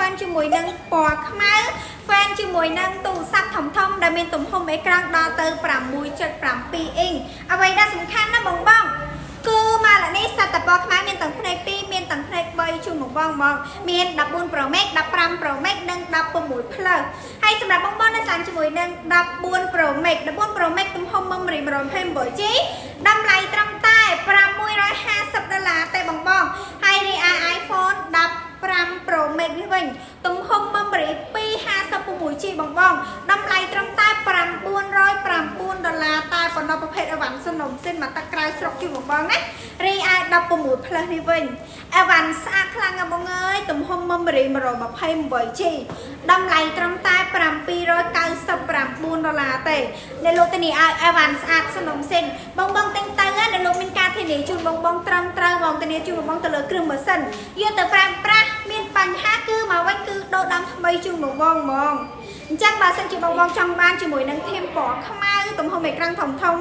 fan ជាមួយនឹងពណ៌ខ្មៅ fan ជាមួយនឹងទូរស័ព្ទធំធំដែលមានទំហំអេក្រង់ដល់ទៅ 6.7 អ៊ីង។ អ្វីដែលសំខាន់ណាបងបង គឺម៉ាឡានេះសត្វតពណ៌ខ្មៅ មានទាំងភ្នែក 2 មានទាំងភ្នែក 3 ជូនបងបងហ្មង មាន 14 Pro Max 15 Pro Max និង 16 Plus។ ហើយសម្រាប់បងបងនៅស្លាញ់ជាមួយនឹង 14 Pro Max 14 Pro Max ទំហំ memory 128 G តម្លៃត្រឹមតែ 650 ដុល្លារទេបងបង។ ហើយរីឯ iPhone 15 Pro Max នេះវិញ ទំហំ memory 256 G បងបង តម្លៃត្រឹមតែ 909 ដុល្លារតែប៉ុណ្ណោះ ប្រភេទអីវ៉ាន់សំណុំសិនមកទឹកក្រៅស្រុកជូនបងបងណា។ រីឯ 16 Plus នេះវិញ អីវ៉ាន់ស្អាតខ្លាំងណាស់បងអើយ ទំហំ memory 128 G តម្លៃត្រឹមតែ 799 ដុល្លារទេ។ អ្នកលោកធានាឲ្យអីវ៉ាន់ស្អាតសំណុំសិន បងបងទិញទៅ អ្នកលោកមានការធានាជូនបងបងត្រឹមត្រូវ បងធានាជូនបងបងទៅលើគ្រឿងម៉ាស៊ីន យកទៅប្រើប្រាស់មានបញ្ហា គឺមកវិញគឺដូរដើមថ្មីជូនបងបងហ្មង។ អញ្ចឹងបើសិនជាបងបងចង់បានជាមួយនឹងធីមពណ៌ខ្មៅ ទំហំអេក្រង់ធំធំ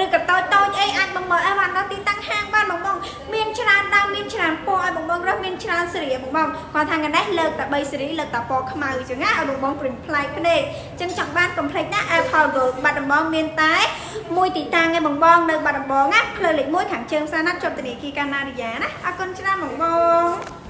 ឬក៏តូចតូចអី អាចបងមើលអីបានដល់ទីតាំងហាងបានបងបង មានច្រើនដើម មានច្រើនពណ៌ឲ្យបងបងរើស មានច្រើនសេរីបងបង។ គាត់ថាថ្ងៃនេះលើកតែ 3 សេរី លើកតែពណ៌ខ្មៅអញ្ចឹងណា ឲ្យបងបងព្រិញប្លែកភ្នែក។ អញ្ចឹងចង់បានកុំភ្លេចណា Apple Gold បាត់ដំបងមានតែមួយទីតាំងឯងបងបង នៅបាត់ដំបងណា ផ្លូវលេខ 1 ខាងជើងផ្សារណាត់ ជាប់ធនាគារកាណាឌីយ៉ាណា។ អរគុណច្រើនបងបង។